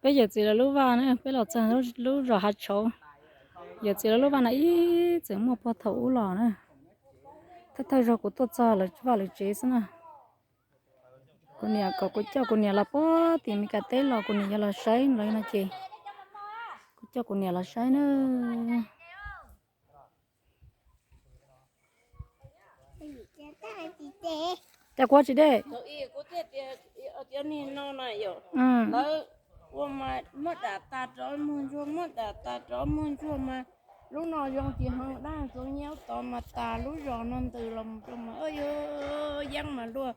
Peb yawm txiv lawv lub vaj na, peb los txog lub zos Hav Tshauv. Yawm txiv lawv lub vaj no ib txwm muaj puag thaum ub los na. Thawj thawj zaug kuv tuaj txog lawv vaj lawv tsev xwb na. Kuv niam kom kuv coj kuv niam los puag tim Meskas teb los kuv niam yuav los saib lawv no ces kuv coj kuv niam los saib na. Cas kuv tsis dej? Muab dam tas rov muag ntsuag, muab dam tas rov muag ntsuag mas lub no zoo tsis hoo dab txoov nyiab tod mas tas lub zos no ntws los mus rau mas yuav yeeb mas luaj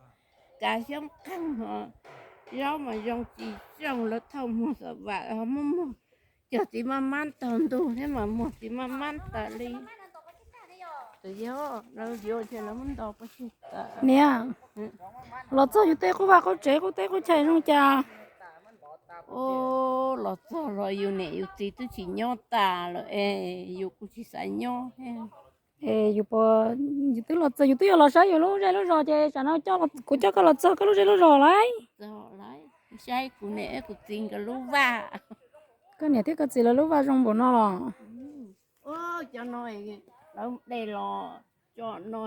kav xyoob qeeg ho zaub mas zoo tsis zoo lawv thauj muag xav vam ho muab muag cog txiv maj mab taug ntug thiab mas muag txiv maj mab tas li. Niam, los txog yus tej qub vaj qub tsev qub teb qub chaw zoo cas? Los txog los yus niam yus txiv twb tsis nyob tas lawm es yus kuj tsis xav nyob thiab. Es yus puas, yus twb los txog yus twb yuav los saib yus lub zej lub zos ces tsam no kuv coj koj los txog koj lub zej lub zos lauj. Saib kuv niam kuv txiv nkawd lub vaj. Koj niam thiab koj txiv lawv lub vaj zoo npaum no los? Cov no, lawv de los, cov no,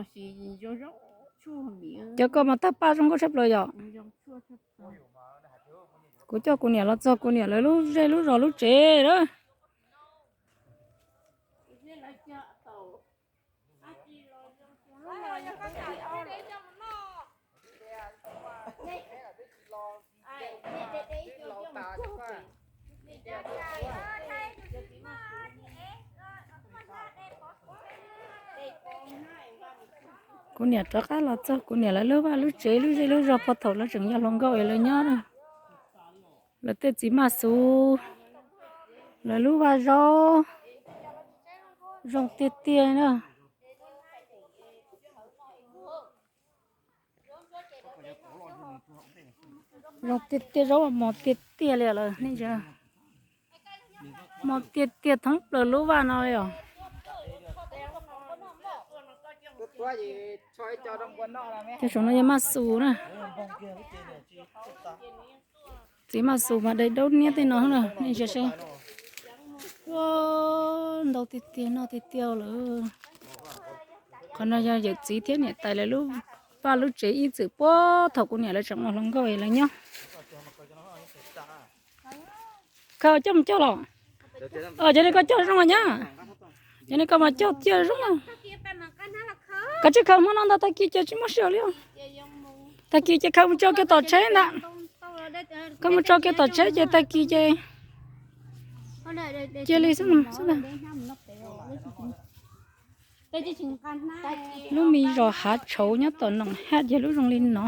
cov koj mas tag paj zoo nkauj tshaj plaws yom. Kuv coj kuv niam los txog kuv niam lawv lub zej lub zos lub tsev lawm. Kuv niam rov qab los txog kuv niam lawv lub vaj lub tsev lub zej lub zos puag thaum lawv tseem yog hluas nkauj es lawv nyob na. Lawv tej txiv maj xus, lawv lub vaj zaub zoo tiag tiag na. Zoo tiag tiag, zaub mos tiag tiag li lawm nej. Mos tiag tiag thoob plaws lub vaj no li os. Cov saum no yog maj xus na. Txiv maj xus mas dai daub niab tej no na nej saib seb. Ntau tiag tiag no tiag tiag lawm. Qhov no yog yawm txiv thiab niam tais lawv lub vaj lub tsev ib txwm puag thaum kuv niam lawv tseem ua hluas nkauj lawv nyob. Koj coj mus coj los? Cov no koj coj zoo nyab. Cov no koj mas coj cia zoo. Koj tsis khaws hmo no ntag, tag kis ces tsis muaj sij hawm li. Tag kis ces khaws mus tso kiag tom tsheb ntag. Khaws mus tso kiag tom tsheb ces tag kis ces cia li xwb. Lub me zos Hav Tshauv nyob tom Noom Haj yog lub zoo li no.